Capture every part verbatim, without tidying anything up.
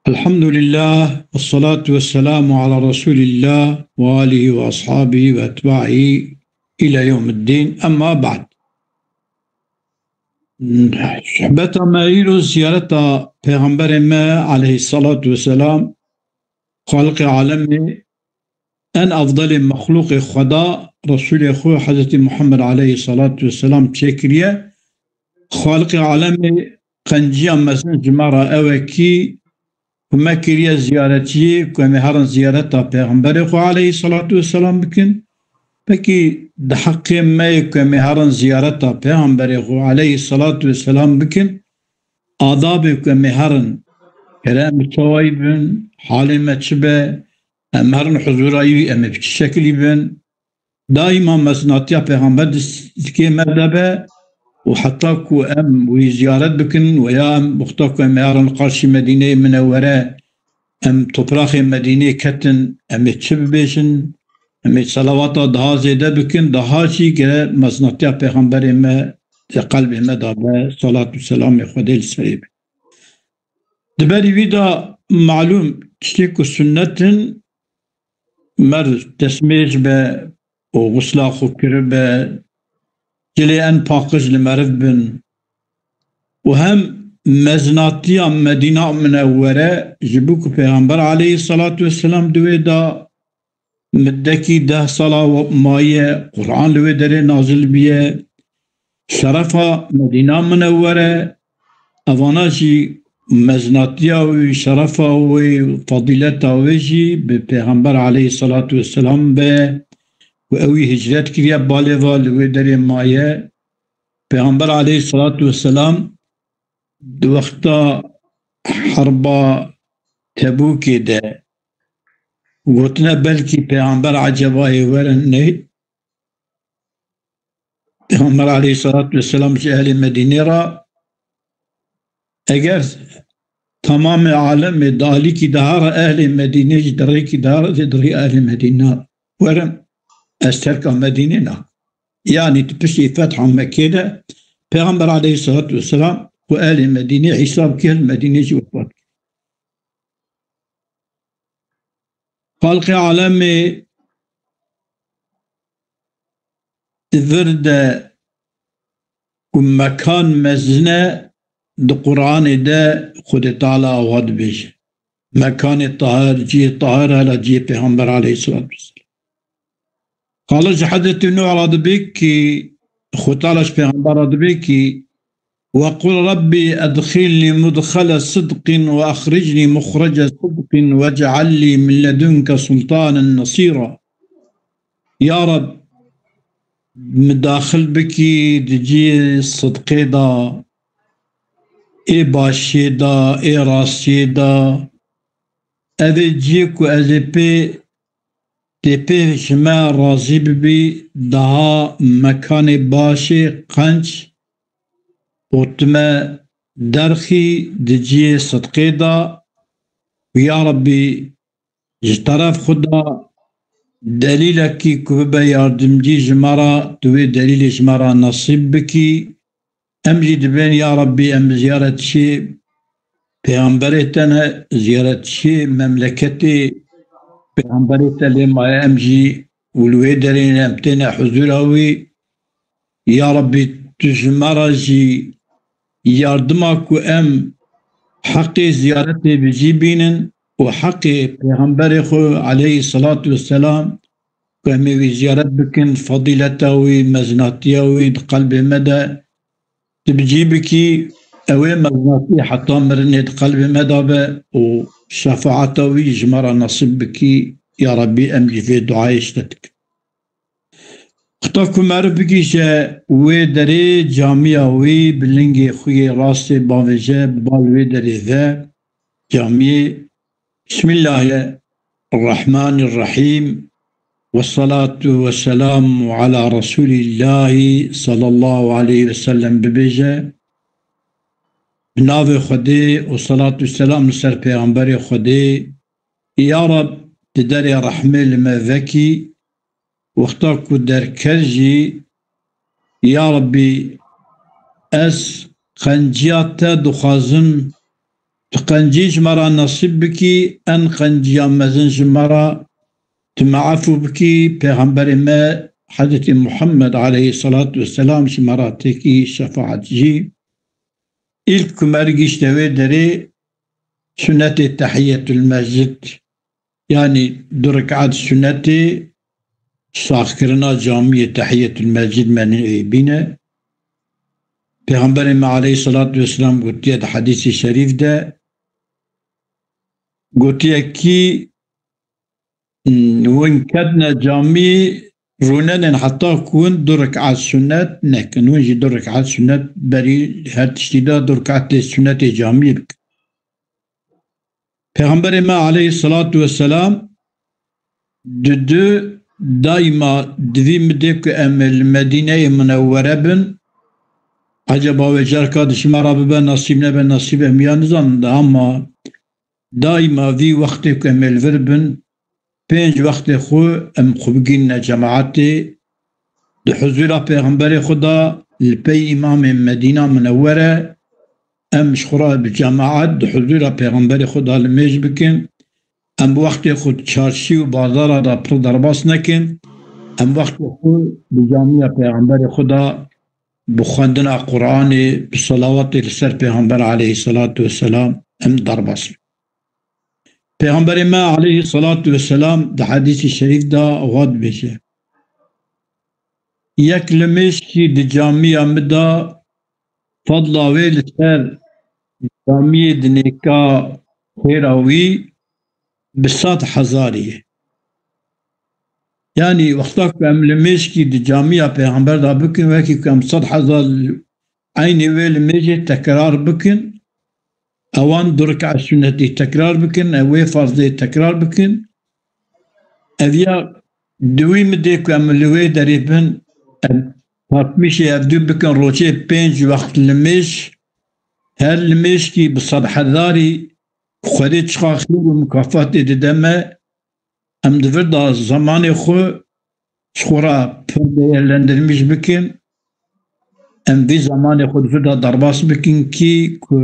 Elhamdülillah, ve salatu ve selamu ala Resulillah ve alihi ve ashabihi ve etbahi ila yevmiddin. Emma ba'd. Sohbeta me îro ziyareta Peyxamberê me aleyhissalatu vesselam, Xaliqê alemê, en afdalê mexlûqê Xweda, Resulê xwe Hezretî Muhammed aleyhissalatu vesselam çêkiriye. Xaliqê alemê qenciya mezin ji me re ew e kî ku me kiriye ziyaretçiyê, ku em ê herin ziyareta Pêxemberê xwe aleyhissalatu vesselam bikin. Pekî di heqê me ye ku em ê herin ziyareta Pêxemberê xwe aleyhissalatu vesselam bikin, adabê ku em ê herin, gere em bi çawayî bin, halê me çi be, em herin huzûra wî, em ê bi çi şekilî bin? Daîma mezinatiya Pêxember di sikê me de be û heta ku em wî ziyaret bikin, weya em wexta ku em ê herin li qarşî Medîneyê Minewwere, em topraxê Medînê ketin, em ê çi bibêjin? Em ê selawata daha zêde bikin, daha jî gere mezinatiya Pêxemberê me di qelbê me de be, salat û selamê Xwedê li serê be. Di berî wî de malûm tiştê ku sunnet in, mer destmêj be û xusla xwe kiribe, cilê en paqij li meriv bin û hem mezinatiya Medîna Minewwere ji bo ku Pêxember aleyhissalatu vesselam di wê de middekî deh sala maye, Quran li wê derê nazil biye, şerefa Medîna Minewwere, evana jî mezinatiya wî, şerefa wî, fadîleta wê jî bi Pêxember aleyhissalatu vesselam be û ew wî hicret kiriye, balê va li wê derê maye. Pêxember aleyhissalatu vesselam di wexta herba Tebûkê de gotine, belkî Pêxember eceba ê werin ney? Pêxember aleyhissalatu vesselam ji ehlê Medînê re, eger tamamê alemê di alîkî daha re, ehlê Medînê jî di rêkî daha re, di rê ehlê Medînê werin, ez terka Medînê nakim. Yanî di piştî fetha Mekkê de Pêxember aleyhissalatu vesselam û ehlê Medînê hîsab kir, Medînê jî wefat kir. Xalqê alemê di vir de ku mekan mezin e, di Quranê de Xwedê Teala awa dibêje. Mekanê tahir, cihê tahir hela cihê Pêxember aleyhissalatu vesselam. Xalid ji Hezretî Nuh re dibê kî, Xwedê Teala ji Pêxember re dibê kî, وقل رب أدخلني مدخل صدق وأخرجني مخرج صدق واجعل لي من لدنك سلطانا نصيرا. Ya Reb, min daxil bikî di cihê sidqê de, ê başiyê de, ê rastiyê de. Ev ê cihê ku ez ê pê, tê pê ji me razî bibî, daha mekanê başê qenc û tu me derxî di cihê sidqê de. Ya Rebbî, ji teref xwe de delîlekî ku bibe yardimcî ji me re, tu wê delîlê ji me re nesîb bikî. Em jî dibên, ya Rebbî, em ziyaretçiyê Pêxemberê te ne, ziyaretçiyê memleketê Pêxemberê te lê maye, em jî û li wê derê ne, em têne huzûra wî. Ya Rebbî, tu ji me re jî yardima ku em heqê ziyaretê bi cî bînin û heqê Pêxemberê xwe aleyhî selatu weselam ku em ê wî ziyaret bikin, fedîleta wî, mezinatiya wî di qelbê me de tu bi cî bikî, ew ê mezinatî heta mirinê di qelbê me de be û şefaeta wî ji me re nesîb bikî. Ya Rebbî, em jî vê duayê ji te dikin. Xweda ku meriv bigihîje wê derê camiya wî, bi lingê xwe yê rastê bavêje, bi bal wê derê ve camiyê Bismillahirrahmanirrahîm. Ve salatu ve selamu ala Resulillahi sallallahu aleyhi ve sellem bibêje. Bi navê Xwedê û salat û selam li ser Pêxemberê Xwedê. Ya Reb, di derê rehmê li me vekî, wexta ku derker jî, ya Rebbî, ez qenciya te dixwazim, Tu qencî ji me re nesîb bikî, en qenciya mezin ji me re tu me efû bikî, Pêxemberê me Hezretî Muhammed aleyhisselatu vesselam ji me re têkî şefaet jî. Îlk ku me gihîşte wê derê, sunetê tehiyetul mescid, yanî du rekat sunetê saxkirina camiyê tehiyetul mescid me nê bîne. Pêxemberê me aleyhisselatu vesselam gotiye di hedîsê şerîf de, gotiye kî, hûn ketine camî, rûnenên heta ku hûn du rekat sunet nekin. Hûn jî du rekat sunet berî her tiştî de du rekatê sunetê camî bikin. Pêxemberê me aleyhisselatu vesselam didu daîma di vî midê ku em ê li Medîneyê Munewwere bin, eceba wê carka di ji me re bibe nasîb nebe nasîb, em ya nizanin de, ama daîma vî wextê ku em ê li vir bin, pênc wextê xwe em xwe bigihînine cemaetê, di huzûra Pêxemberê xwe de li pey Îmamê Medîna Munewwere, em ji xwe re bi cemaet di huzûra Pêxemberê xwe de limêj bikin. Em bi wextê xwe çarşî û bazara de pir derbas nekin. Em wextê xwe bi camiya Pêxemberê xwe de bi xwendina Quranê, bi selawatê li ser Pêxember aleyhisselatu vesselam em derbas bikin. Pêxemberê me aleyhisselatu vesselam di hedîsê şerîf de wa dibêje, yek limêjkî di camiya min de, fadla wê li ser camiyê di nêka xêra wî bi sed hezarî ye. Yanî wexta ku em limêjkî di camiya Pêxember de bikin, wekî ku em sed hezar eynî wê limêjê tekrar bikin, ewan du rekat sunetî tekrar bikin, ew wê farzê tekrar bikin. Ev ya di wî midê ku em li wê derê bin, em partmîşê ev du bikin, rojê pênc wext limêj, her limêjkî bi sed hezarî Xwedê çiqa xêr û mikafatê dide me, em di vir de zemanê xwe ji xwe re pir değerlendirmiş bikin, em vî zemanê xwe di vir de derbas bikin kî ku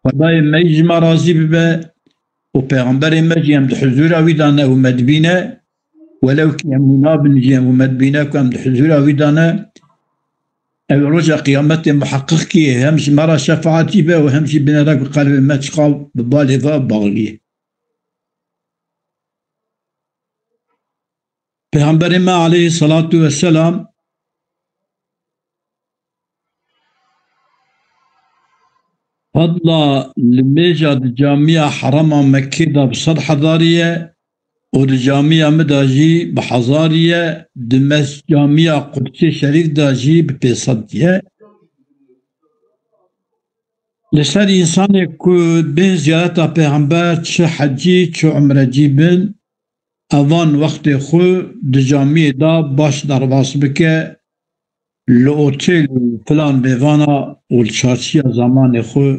Xwedayê me jî ji me razî bibe û Pêxemberê me jî em di huzûra wî de ne û me dibîne, welew kî em wî nabin jî em û me dibîne ku em di huzûra wî de ne. Ew roja qiyametê muheqqiq kî hem ji me re şefaetî be û hem jî bine re ku qelbê me çiqa bi balê ve baxlî ye. Pêxemberê me aleyhisselatu vesselam fadla limêja di camiya herema Mekkê de bi sed hezarî ye û di camiya min de jî bi hezarî ye, di mes-, camiya Qudsê Şerîf de jî bi pêsed ye. Li ser însanê ku bên ziyareta Pêxember, çi hecî, çi umrecî bin, evan wextê xwe di camiyê de baş derbas bike, li otêl û filan bêvana û li çarşiya zamanê xwe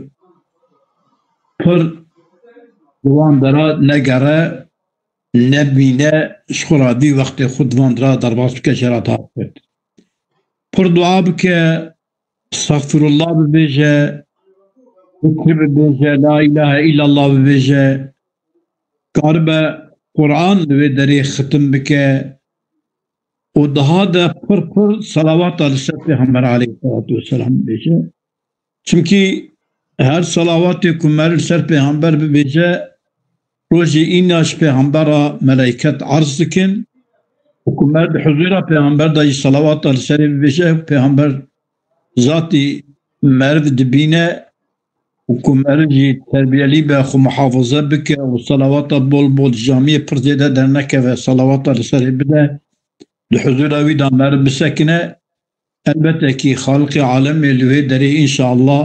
pir li wan dera negere, nebîne, ji xwe re vî wextê xwe di van dera derbas bike, jê re dihafet. Pir dua bike, estexfirullah bibêje, zikir bibêje, la ilahe illallah bibêje, karibe Quran li wê derê xitim bike û daha de pir pir selawata li ser Pêxember aleyhisselatu vesselam bibêje. Çimkî her selawatê ku mer li ser Pêxember bibêje, rojê îna ji Pêxember re meleyket erz dikin û ku mer di huzûra Pêxember de jî selawata li serê bibêje, Pêxember zatî meriv dibîne û ku meriv jî terbiyelî be, xwe muhafaza bike û selawata bol bol, camiyê pir zêde dernekeve, selawata li serê bide, di huzûra wî de meriv bisekine. Elbette kî Xaliqê alemê li wê derê înşallah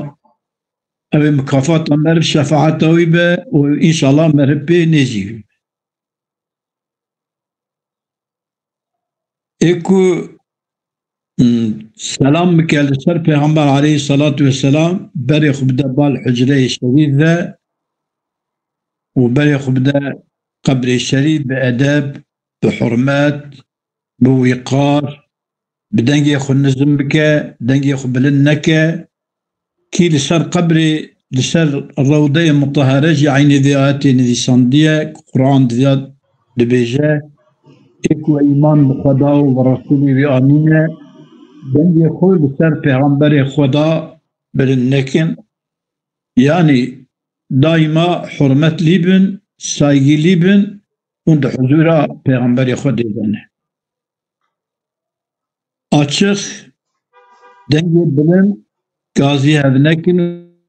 ew ê mikafata meriv şefaeta wî be û înşallah meriv pê nêzî wî be. Ê ku, mm, selam bike li ser Pêxember aleyhisselatu vesselam, berê xwe bide bal hucreyê şerîf ve û berê xwe bide qebrê şerîf bi edeb, bi hurmet, bi wîqar, bi dengê xwe nizm bike, dengê xwe bilind neke, kî li ser qebrê li ser Rewdeyê Mutahare jî eynî vê ayetê nivîsandiye, ku Quran diya dibêje, ê ku we îman bi Xweda û bi Resûlê wî anîne, dengê xwe li ser Pêxemberê Xweda bilind nekin. Yanî daîma hurmetlî bin, saygilî bin, hûn di huzûra Pêxemberê Xwedê de ne. Açix, dengê bilind, gazî hev nekin,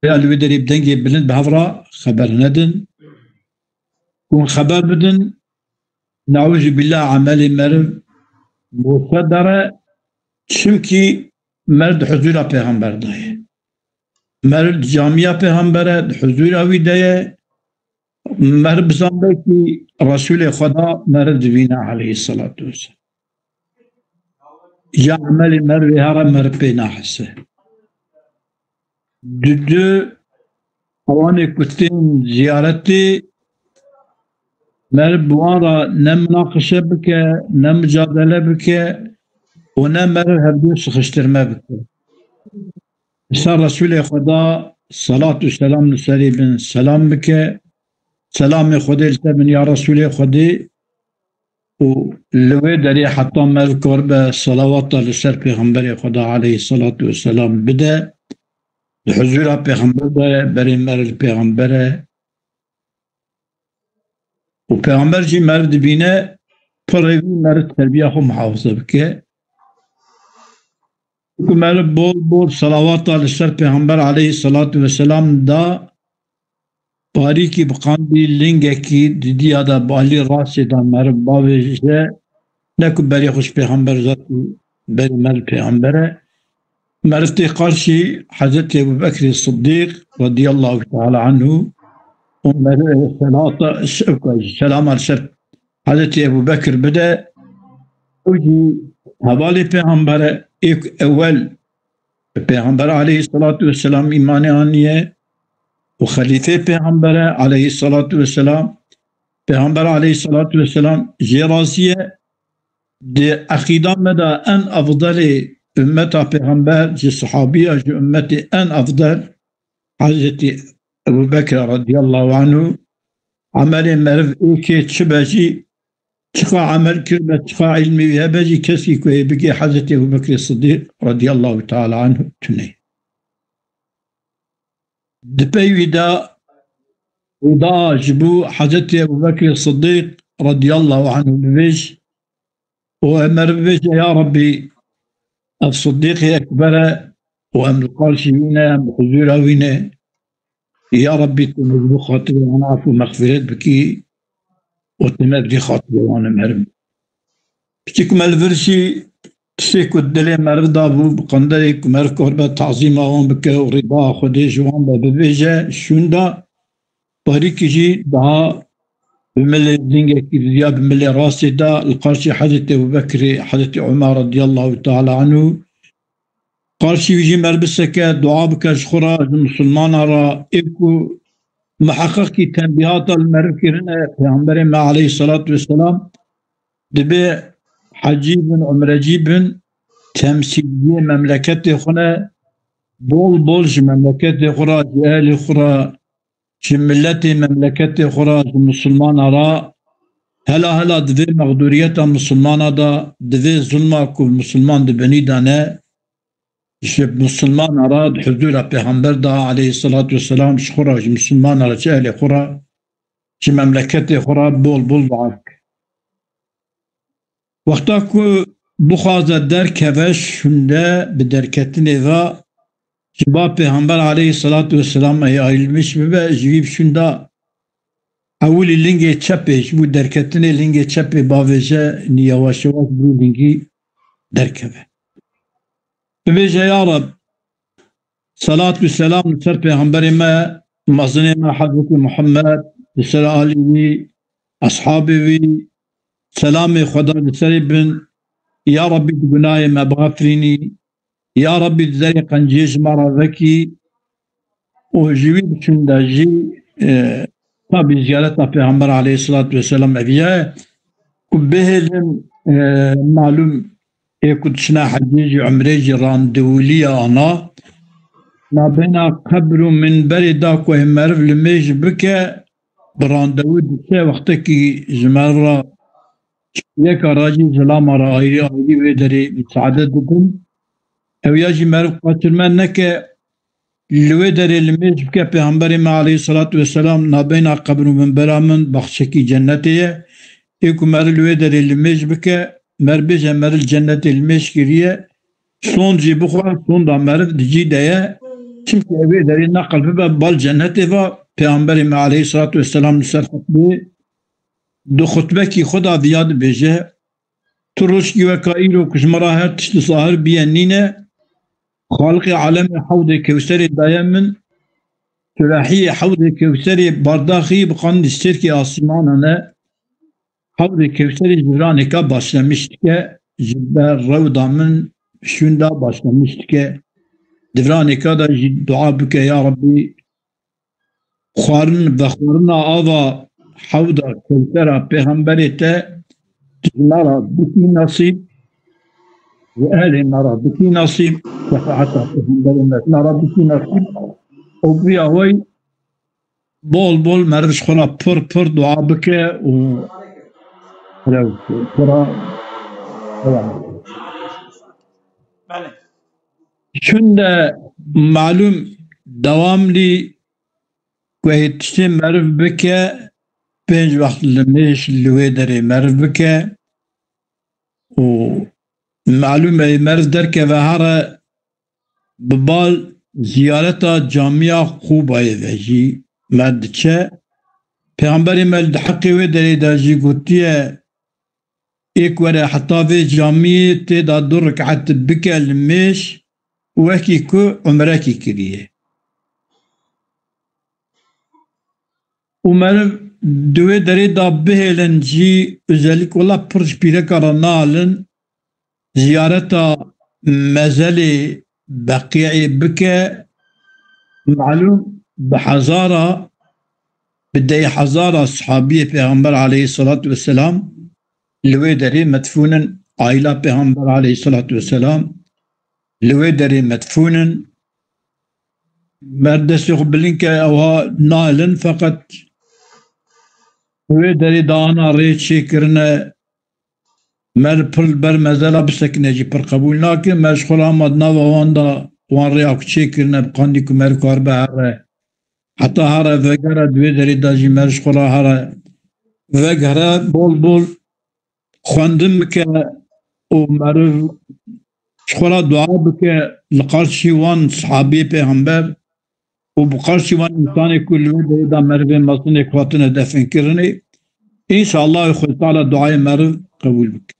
ya li wê derê bi dengê bilind bi hev re xeber nedin. Hûn xeber bidin, neûzubîllah, emelê meriv bose dere, çimkî meriv di huzûra Pêxember de ye. Meriv di camiya Pêxember e, di huzûra wî de ye. Meriv bizan belkî Resûlê Xweda meriv dibîne aleyhisselatu vesselam. Ya emelê merivê here meriv pê nahese. Di du ewanê ku tên ziyaretê, meriv bi wan re ne minaqişe bike, ne micadele bike û ne meriv hevdû sixiştirme bike. Ser Resûlê Xweda, selat û selam li serê bin, selam bike. Selamê Xwedê li te bin ya Resûlê Xwedê. Û li wê derê heta meriv karibe selawata li ser Pêxemberê Xweda aleyhisselatu vesselam bide, di huzûra Pêxember de ye, berê meriv li Pêxember e. Û Pêxember jî meriv dibîne, pirê wî meriv terbiya xwe muhafaza bike. Ku meriv bol bol selawata li ser Pêxember aleyhisselatu vesselam da, parîkî bi qandî lingekî di diya de bi alî rastê de meriv bavêje, ne ku berê xwe ji Pêxember zatî berê meriv Pêxember e. Meriv tê qarşî Hezretî Ebû Bekrê Siddîq radiyallahu teala anhu û meriv selata, selama li ser Hezretî Ebû Bekir bide, ew jî hevalê Pêxember e, ê ku ewel bi Pêxember aleyhisselatu vesselam îmanê aniye û xelîfê Pêxember e aleyhisselatu vesselam. Pêxember aleyhisselatu vesselam jê razî ye. Di eqîda me de en efdelê ummeta Pêxember, ji sihabiya ji ummetê en efdel Hezretî Ebû Bekir radiyallahu anhu, emelê meriv êkê çi be jî, çiqa emel kiribe, çiqa îlmê wî hebe jî, kesî ku hê bigê Hezretî Ebû Bekrê Siddîq radiyallahu teala anhu tune. Di pey wî de rida ji bo Hezretî Ebû Bekrê Siddîq radiyallahu anhu bivêj û em meriv bibêje, ya Rebbî, ev Siddîqê Ekber e û em li qarşî wî ne, em li huzûra wî ne. Ya Rebbî, tu me ji bo xatirê wan af û mexfîret bikî û tu me bidî xatirê wan, em herin. Piçik me li vir jî tiştê ku dilê meriv dabû, bi qenderê ku meriv karibe tazîma wan bike û rîda Xwedê ji wan be bibêje, şûnda parîkî jî daha bi milê lingekî diya bi milê rastê de li qarşî Hezretî Ebû Bekrê, Hezretî Omer radiyallahu teala anhu, qarşî wî jî meriv biseke, dua bike ji xwe re, ji misilmana re, ê ku miheqeqî tenbîhata li meriv kirine, Pêxemberê me aleyhisselatu vesselam dibê hecî bin, umrecî bin, temsîliyê memleketê xwe ne, bol bol ji memleketê xwe re, ji ehlê xwe re, ji miletê memleketê xwe re, ji misilmana re, hela hela di vê mexdûriyeta misilmana de, di vê zulma ku misilman di binî de ne, ji misilmana re di huzûra Pêxember de aleyhisselatu vesselam ji xwe re, ji misilmana re, ji ehlê xwe re, ji memleketê xwe re bol bol dua bike. Wexta ku bixwaze derkeve şûnde bi derketinê ve ji ba Pêxember aleyhisselatu vesselam ey ayrılmış bibe, ji wî bi şûnda ewilî lingê çepê ji bo derketinê lingê çepê bavêje, nî yavaş yavaş bi lingî derkeve. Bibêje, ya Reb, selat û selam li ser Pêxemberê me, mezinê me Hezretî Muhammed, li ser alî wî, eshabê wî, selamê Xweda li serê bin, ya Rebbî di gunahê me bixefirînî, ya Rebbî di derê qenciyê ji me re vekî û ji wî biçûn de jî, e, tabî ziyareta Pêxember aleyhisselatu vesselam eviye ku bihêlin, e, malûm ê ku diçine hecê jî, umrê jî randevûliya ana. nabêna qebr û minberê da ku meriv limêj bike, bi randevû diçe, wextekî ji meriv re yeka re jî zilama re ayrî ayrî wê derê misaade didin. Ew ya jî meriv qaçirme neke, li wê derê limêj bike, Pêxemberê me aleyhisselatu vesselam nabeyna qebr û minbera min baxçekî cennetê ye. Ê ku meriv li wê derê limêj bike, meriv bêje meriv li cennetê limêj kiriye, sond jî bixwe, sonda meriv di cî de ye. Çimkî ev ê derê neqil bibe, bal cennetê va, Pêxemberê me aleyhisselatu vesselam li ser xutbê, di xutbekî xwe de viya dibêje: Tu rojkî weka îro ku ji min re her tişt zahir biye nîne, Xaliqê alemê hewdê Kewserê daye min, tu rehiyê hewdê Kewserê bardaxî bi qandî sêrkê asîmanan e. Hewdê Kewserê ji viranêka başlemiş dike, ji ber rewda min şûnda başlemiş dike. Di viranêka de jî dua bike, ya Rebbî, xwarin, vexwarina ava hewda Kewsera Pêxemberê te ji me re bikî nesîb, ji ehlê me re bikî nesîb, şefaeta Pêxemberê me ji me re bikî nesîb. Û bi vî awayî bol bol meriv ji xwe re pir pir dua bike û xwe re, xwe re, Belê. Şûnde malûm dewamlî ku hê tiştê meriv bike, pênc wext limêj li wê derê meriv bike û malûm e, meriv derkeve here, bi bal ziyareta camiya Qûbayê ve jî me diçe. Pêxemberê me di heqê wê derê de jî gotiye, ê ku were heta vê camiyê tê de du rik'et bike limêj, wekî ku umrekî kiriye. Û meriv di wê derê de bihêlin jî, özellikle wela pir ji pîreka re nalin, ziyareta mezelê Beqî'ê bike, malûm bi hezara, bi deh hezara sahabiyê Pêxember aleyhisselatu vesselam li wê derê medfûn in, aîla Pêxember aleyhisselatu vesselam li wê derê medfûn in. Mer destê xwe bilind ke, ewha nahêlin, feqet wê derê dana rê çêkirine, mer pir li ber mezela bisekine jî pir qebûl nake. Mer ji xwe re hema di nava wan de, wan rêya ku çêkirine, bi qandî ku mer karibe here, heta here vegere, di wê derê de jî mer ji xwe re here vegere, bol bol xwendin bike û meriv ji xwe re dua bike li qarşî wan sahabiyê Pêxember û bi qarşî wan însanê ku li wê derê de merivên mezin ê ku hatine definkirinê. Înşallah Xwedê Teala duayê meriv qebûl bike.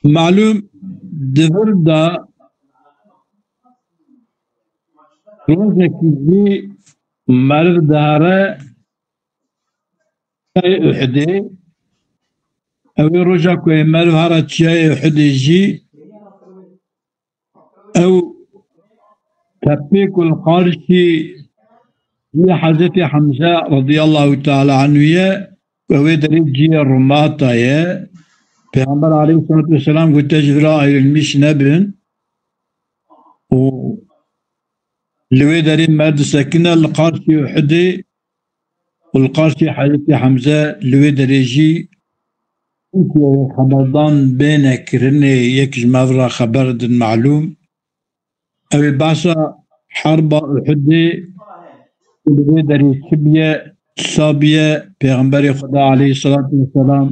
Malûm, di vir de rojekî jî meriv dihere çiyayê Uhudê. Ew ê roja ku ê meriv here çiyayê Uhudê jî, ew tepê ku li qarşî ciyê Hezretî Hemze radiyallahu teala anhu ye, ku ew ê derê ciyê Rumata ye. Pêxember aleyhissalatu vesselam gote, ji vira ayrılmış nebin. Û li wê derê mer disekine li qarşî Uhudê û li qarşî Hezretî Hemze li wê derê jî, çimkî ew ê xeberdan bêne kirinê, yek ji me re xeber din malûm. Ew ê behsa herba Uhudê û li wê derê çi biye, çi sa biye, Pêxemberê Xweda aleyhissalatu vesselam,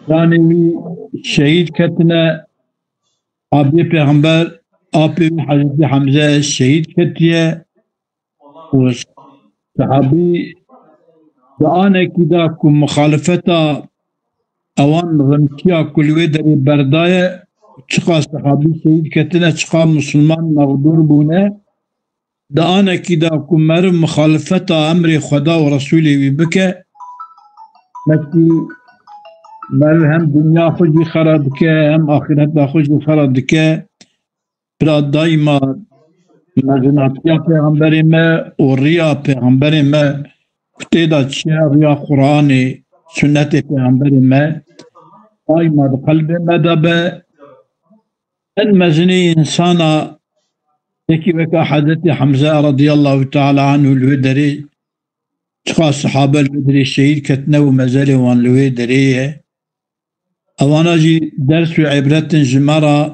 canê wî şehîd ketine, apê Pêxember, apê wî Hezretî Hemze şehîd ketiye û sahabî di anekî de ku muxalifeta ewan rimkiya ku li wê derê berdaye, çiqas sahabî şehîd ketine, çiqas misilman mexdûr bûne, di anekî de ku meriv muxalifeta emrê Xweda û Resûlê wî bike, wekî meriv hem dinya xwe jî xera dike, hem axireta xwe jî xera dike. Bira daîma mezinatiya Pêxemberê me û riya Pêxemberê me tê de çiye riya Qur'anê, sunnetê Pêxemberê me, daîma di qelbê me de be. En mezinî însana yekî weka Hezretî Hemze radiyallahu teala anhu li wê derê, çiqa sihabe li wê derê şehîd ketine û mezelê wan li wê derê ye. Ewana jî ders û îbret in ji me re.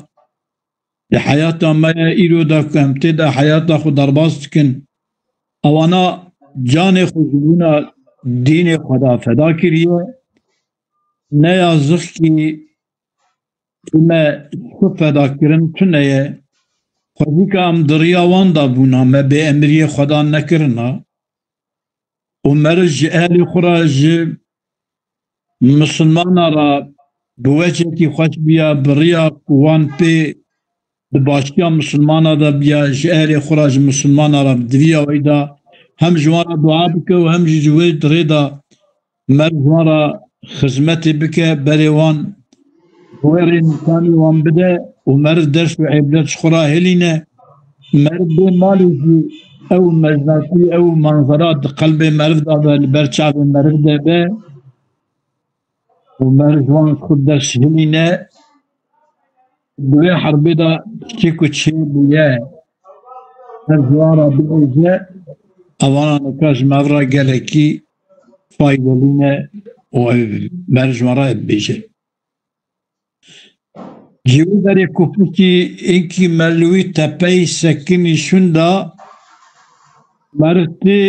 Di heyata me ye îro de ku em tê de heyata xwe derbas dikin, ewana canê xwe ji bona dînê xwe de feda kiriye. Ne ya zixkî tu me xwe feda kirin tune ye. Xwezîka em di riya wan de bûna, me bê emiriyê Xwedan nekirina. Û meriv ji ehlê xwe re, ji misilmana re bi wecekî xweş biya, bi riya ku wan pê di başiya misilmana de biya, ji ehlê xwe re, ji misilmana re bi diviya wê de hem ji wan re dua bike û hem jî ji wê rê de meriv ji wan re xizmetê bike, berê wan bi wê rê nîşanî wan bide û meriv ders û îbret ji xwe re hilîne. Meriv bê malê jî ew mezinatî, ew manzara di qelbê meriv de be, li ber çavê meriv de be û meriv ji wan xwe ders hilîne. Di wê herbê de tiştê ku çêbûye, her ji wan re bibêje, ewana nika ji me re gelekî faydelî ne û ew meriv ji wan re bibêje. Ji wî derê ku piştî inkî me li wî tepeyî sekinî şûnda, meriv tê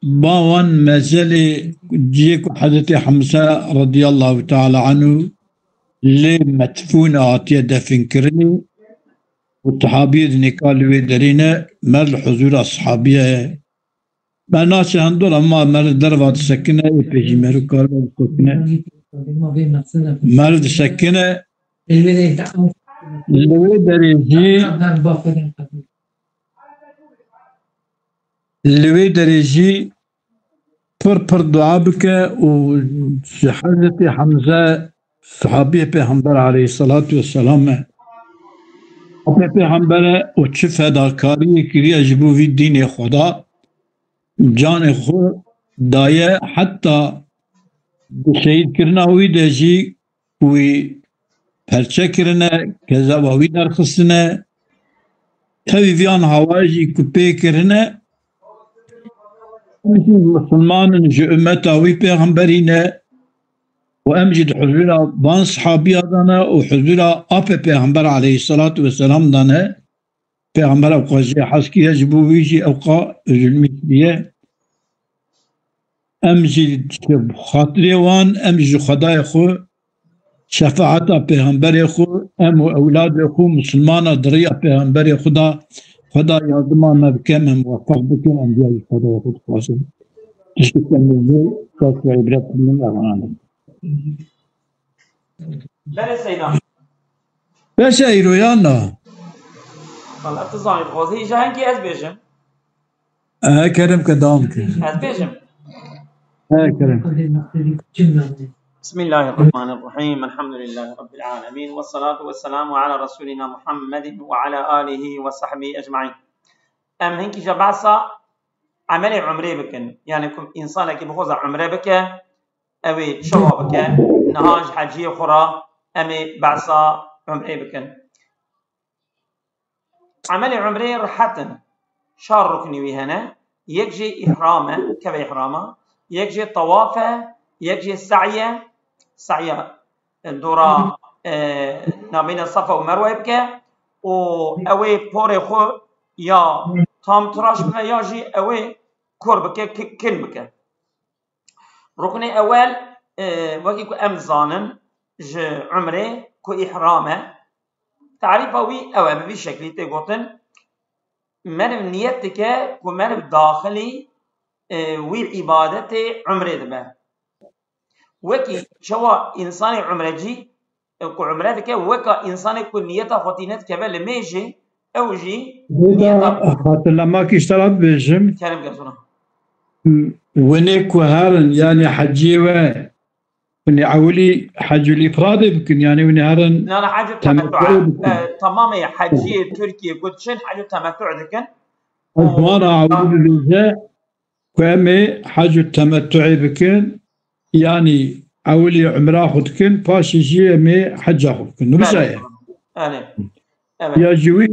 ba wan mezelê cihê ku Hezretî Hemze radiyallahu teala anhu lê medfûn hatiye definkirinê û sihabiyê di nêka li wê derê ne, meriv li huzûra sihabiye ye. Me naçe hundir, ema meriv derva disekine, ê pêjî meriv karibe disekine. Meriv disekine, li wê derê jî, li wê derê jî pir pir dua bike û ji Hezretî Hemze, sihabiyê Pêxember aleyhisselatu vesselam e. Apê Pêxember e û çi fedakariyê kiriye ji bo vî dînê Xweda, canê xwe daye, heta di şehîdkirina wî de jî wî perçe kirine, kezaba wî derxistine. Tevî viyan hawayê jî ku pê kirine, em jî misilman in, ji ummeta wî pêxemberî ne û em jî di huzûra van sihabiya de ne û huzûra apê pêxember aleyhisselatu vesselam de ne. Pêxember ewqa jê hez kiriye, ji bo wî jî ewqa üzülmîş bûye. Em jî ji xatirê wan, em jî ji Xwedayê xwe, şefaeta pêxemberê xwe, em û ewladê xwe, misilmana di riya pêxemberê xwe de, Xweda yardima me bike, me muwefeq bike, em diya ji Xwedayê xwe dixwazin. Tiştekî mezin, ders û îbret min evanan in. Berê Seyda. Beşe îroyan na. Valla tu zanî, dixwazî îja hinkî ez bêjim. E, kerem ke dewam ke. Ez bêjim. E, kerem. بسم الله الرحمن الرحيم. الحمد لله رب العالمين. والصلاة والسلام على رسولنا محمد وعلى آله وصحبه أجمعين. Em hinkî ji behsa emelê umrê bikin. Yani ku însanekî bixwaze umre bike, ew ê çawa bike? Niha ji heciyê xwe re em ê behsa umrê bikin. Emelê umrê rehet in. Çar ruknî wî hene. Yek jê îhram e, keve îhrama. Yek jê tewaf e, yek jê se'y e. Se'ya, e, dora, e, nabîna Safa û Merweyê bike û ew ê porê xwe ya tam tiraş bike ya jî ew ê kor bike, ki-, kin bike. Ruknê ewel, e, wekî ku em zanin ji umrê ku îhram e, tarîfa wî ew e, bi vî şeklî tê gotin, meriv niyet dike ku meriv daxilî, e, wî îbadetê umrê dibe. Wekî çawa însanê umrecî, e, ku umre dike, weka însanê ku niyeta xwe tîne dikeve li mêjê, ew jî Vêda niyeta xatirlemakî ji te re bibêjim. Kerem ke sona. Winê ku herin, yani heciyê we, winê ewilî hecul îfradê bikin, yani winê herin Na, na, hecul temettu'ê temettu'ê bikin. E, tamamê heciyê Tirkiyê ku diçin hecul temettu' dikin. Ez wan re ewilî bibêje, ku em ê hec û temettuê bikin, yanî ewilî umra xwe dikin, paşê jî em ê heca xwe bikin. Wisa ye. Erê. Evet. Ya ji wî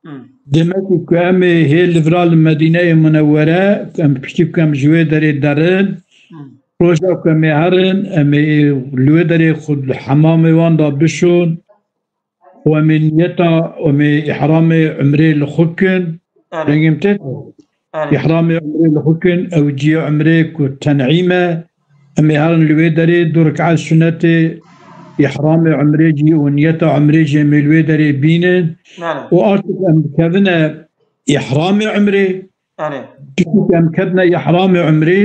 Hmm. Demek ku em ê hê li vira li Medîneyê Munewwere, em piştî ku em ji wê derê derin, Hmm. roja ku em ê herin, em ê li wê derê xwe di hemamê wan de bişon, û em ê niyeta, em ê îhramê umrê li xwe kin. Erê. Dengê min tê? Erê. Îhramê umrê li xwe kin, ew cihê umrê ku ten'îm e, em ê herin li wê derê du rik'et sunetê îhramê umrê jî û niyeta umrê jî em ê li wê derê bînin. Erê. Û artik em dikevine îhramê umrê. Erê. Piştî ku em ketine îhramê umrê,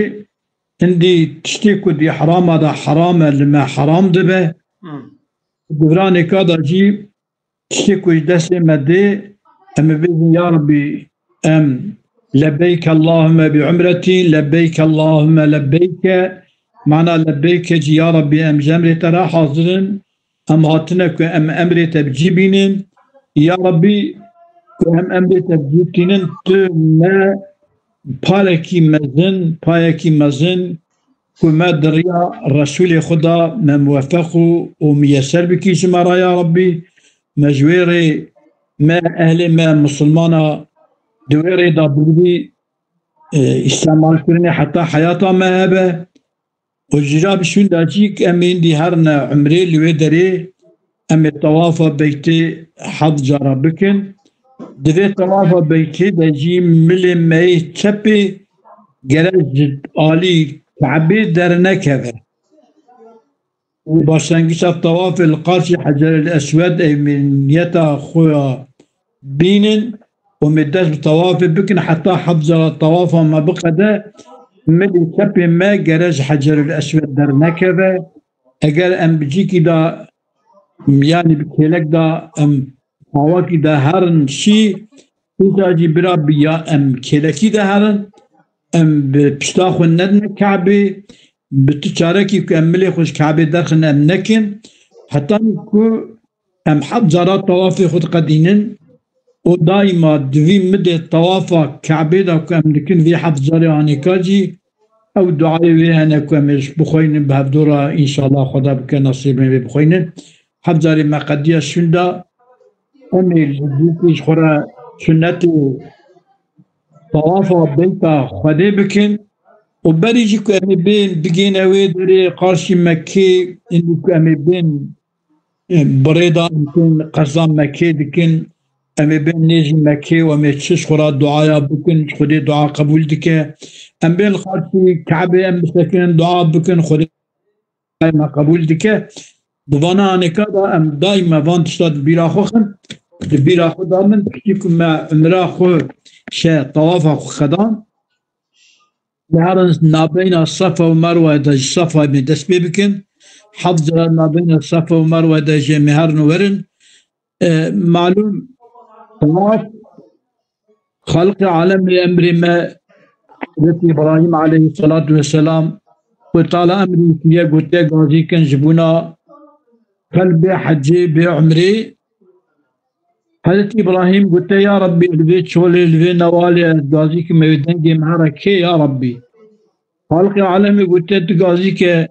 hindî tiştê ku di îhrama de heram e, li me heram dibe. Hmm. Di viranêka de jî tiştê ku ji destê me dê, em ê bêjin, ya Rabbî, em lebeyke Allahümme bi umretî, lebeyke Allahümme lebeyke. Mana lebeyke jî, ya Rabbî, em ji emrê te re hazir in. Em hatine ku em emrê te bi cî bînin. Ya Rabbî, ku em emrê te bi cî tînin, tu me parekî mezin, payekî mezin, ku me di riya Resûlê xwe de me muwefeq û, û miyeser bikî ji me re ya Rabbî. Me ji wê rê, me ehlê me misilmana di wê rê de bigirî, e, îstemalkirinê heta heyata me hebe. Û ji ra bi şûnda jî em ê hindî herine umrê li wê derê, em ê tewafa beytê heft cara bikin. Di vê tewafa beytê de jî milê me yê çepê gere ji alî Kabê dernekeve. Û başlangîça tewafê li qarşî Heceril Eswed ê min niyeta xwe ya bînin û me dest bi tewafê bikin, heta heft cara tewafa me biqede, milê çepê me gere ji Heceril Eswed dernekeve. Eger em bi cîkî de, yanî bi kêlek de, em awakî de herin şî, Îca jî bira bi ya em kêlekî de herin, em bi pişta xwe nedine Kabê, bi tu çarekî ku em milê xwe ji Kabê derxin em nekin, hetanî ku em heft cara tewafê xwe diqedînin û daîma di vî midê tewafa Kabê de ku em dikin vî heft carê anêka jî ew duayê wê hene ku em ê ji bixweynin bi hevdû re înşallah Xweda bike nasîbê wê bixweynin. Heft carê me qediya şûnda Em ê ji dîkî ji xwe re sunetê tewafa beyta Xwedê bikin û berî jî ku em ê bên bigêne wê derê qarşî Mekkê, hindî ku em ê bên, e, bi rê de em tên qeza Mekkê dikin, em ê bên nêzî Mekkê û em ê çi ji xwe re duaya bikin, Xwedê dua qebûl dike. Em bên li qarşî Kabê em bisekinin dua bikin, Xwedê me qebûl dike. Di vana anêka de em daîme van tişta di bîra xwe xin. Di bîra xwe da min, piştî ku me umra xwe şe tewafa xwe xedan. Li herin nabeyna Safa û Merwe de ji Safa me dest pê bikin. Heft cara nabeyna Safa û Merwe de jê me herin û werin. E, malûm, tewaf, xelqê alemê emrê me, Hezretî Îbrahîm aleyhisselatu vesselam, Xwedê Teala emrî kiriye, gotiye gazî kin ji bûna qelbê hecê bê umrê. Hezretî Îbrahîm gote, ya Rabbî, li vê çolê, li vê newalê ez gazî kim, ew dengê min here kê, ya Rabbî? Xaliqê alemê gote, tu gazî ke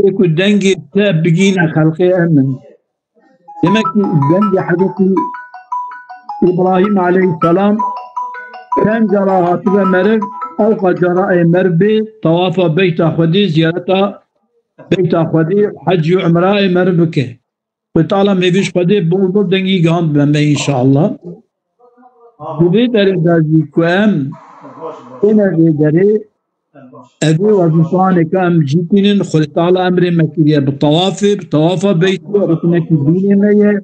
ê ku dengê te bigîne xelqê em in. Demek ki dengê Hezretî Îbrahîm aleyhisselam çend cara hatibe meriv, ewqa cara ê meriv bê, tewafa beyta Xwedê, ziyareta beyta Xwedê, hec û umra ê meriv bike. Xwedê Teala mêvî ji Xwedê bol bol dengî gihand be me înşallah. Di vê derê de jî ku em têne vê derê, evê wezîfaneke em cî tînin, Xwedê Teala emrê me kiriye bi tewafê, bi tewafa beytê, ruknekî dînê me ye.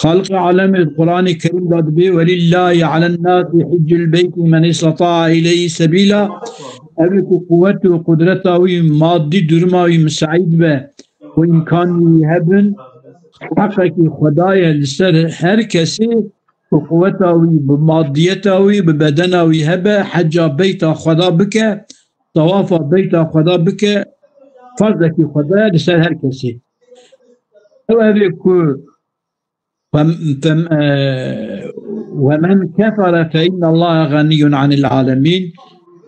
Xaliqê alemê di Quranê Kerîm de dibê, "Welillâhi alen nâsî hiccul beyti men isteta'a ileyhi sebîla." Ev ê ku quwet û qudreta wî, madî duruma wî misaîd be û îmkan wî hebin, heqekî Xwedayê li ser her kesê ku quweta wî, bi madiyeta wî, bi bedena wî hebe, heca beyta Xweda bike, tewafa beyta Xweda bike, ferzekî Xwedayê li ser her kesê. Ew ev ê ku Fem-, fem-, e, "Ve men kefere fe innallaha ganiyyun anil alemin."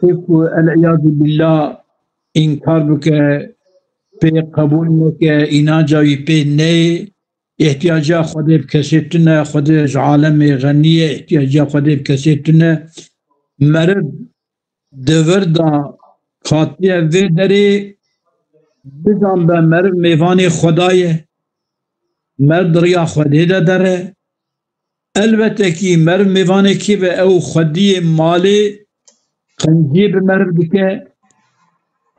Ê ku el-îyazû billah înkar bike, pê qebûl neke, înanca wî pê neyê, îhtiyaca Xwedê bi kesê tune, Xwedê ji alemê xenî ye, îhtiyaca Xwedê bi kesê tune. Meriv di vir de hatiye vê derê, bizan be meriv mêvanê Xweda ye, meriv di riya Xwedê de der e. Elbette kî meriv mêvanê kê be, ew xwediyê malê qenciyê bi meriv dike.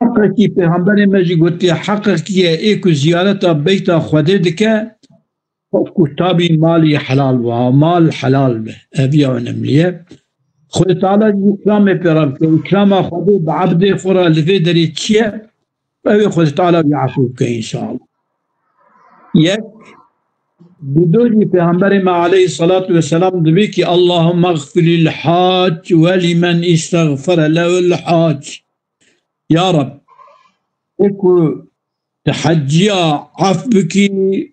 Heqekî pêxemberê me jî gotiye, heqekî ye ê ku ziyareta beyta Xwedê dike, ku tabî malî helal be, mal helal be. Ev ya önemli ye. Xwedê Teala jî îkramê pê re bike. Îkrama Xwedê bi ebdê xwe re li vê derê çi ye? Ew ê Xwedê Teala wî efû bike înşallah. Yek, bi do jî Pêxemberê me aleyhissalatu vesselam dibê ki, "Allahümme gfir lil hac ve limen istagfere lehul hac." Ya Rab, ê ku tu heciya af bikî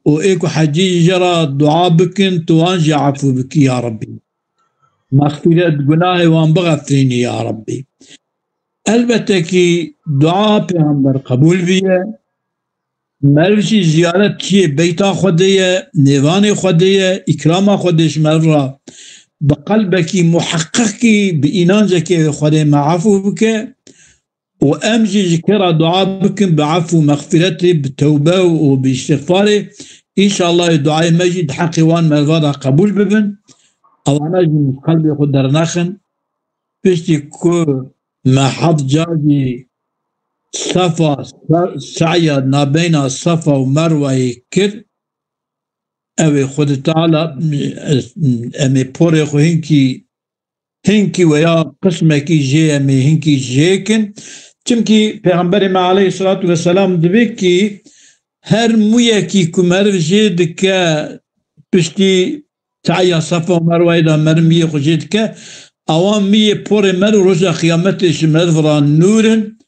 û ê ku hecî ji ra dua bikin, tu wan jî efû bikî ya Rabbî. Mexfîret gunahê wan bixefrînî ya Rabbî. Elbette ki dua Pêxember qebûl bûye. Meriv jî ziyaret çiyê beyta Xwedê ye, nêvanê Xwedê ye, îkrama Xwedê ji meriv re bi qelbekî muheqqeqî, bi înancekê Xwedê me efû bike û em jî ji kê re dua bikin bi efû mexfîretê, bi tewbe û bi îstixfarê. Înşallah duayê me jî di heqê wan meriva de qebûl bibin. Ewana jî ji qelbê xwe dernexin. Piştî ku me heft carî Sefa, se-, seya nabeyna Sefa û Merweyê kir, ew ê Xwedê Teala, em ê porê xwe hinkî, hinkî weya qismekî jê em ê hinkî jê kin. Çimkî Pêxemberê me aleyhissalatu vesselam dibê ki her mûyekî ku meriv jê dike piştî Seya Sefa û Merweyê de meriv miyê xwe jê dike. Ewa miyê porê meriv roja qiyametê ji meriv re nûr in.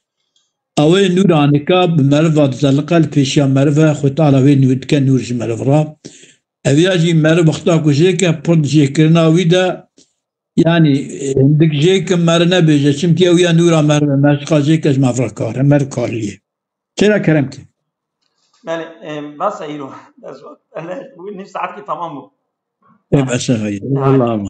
Ew ê nûra nika bi meriva dizeliqe li pêşiya meriv e. Xwedê Teala wê nûr dike nûr ji meriv re. Ev ya jî meriv wexta ku jê ke pir jêkirina wî de, yanî, hindik jê ke meriv nebêje. Çimkî ew ya nûra meriv e. Meriv çiqa jê ke ji meriv re kar e. Meriv karlî ye. Têra kerem ke. Belê, e, bes e îro. Bes e. Belê, bu nîv saetkî tamam bû. Ê, bes e, hayır. Tamam. Allah'a emanet.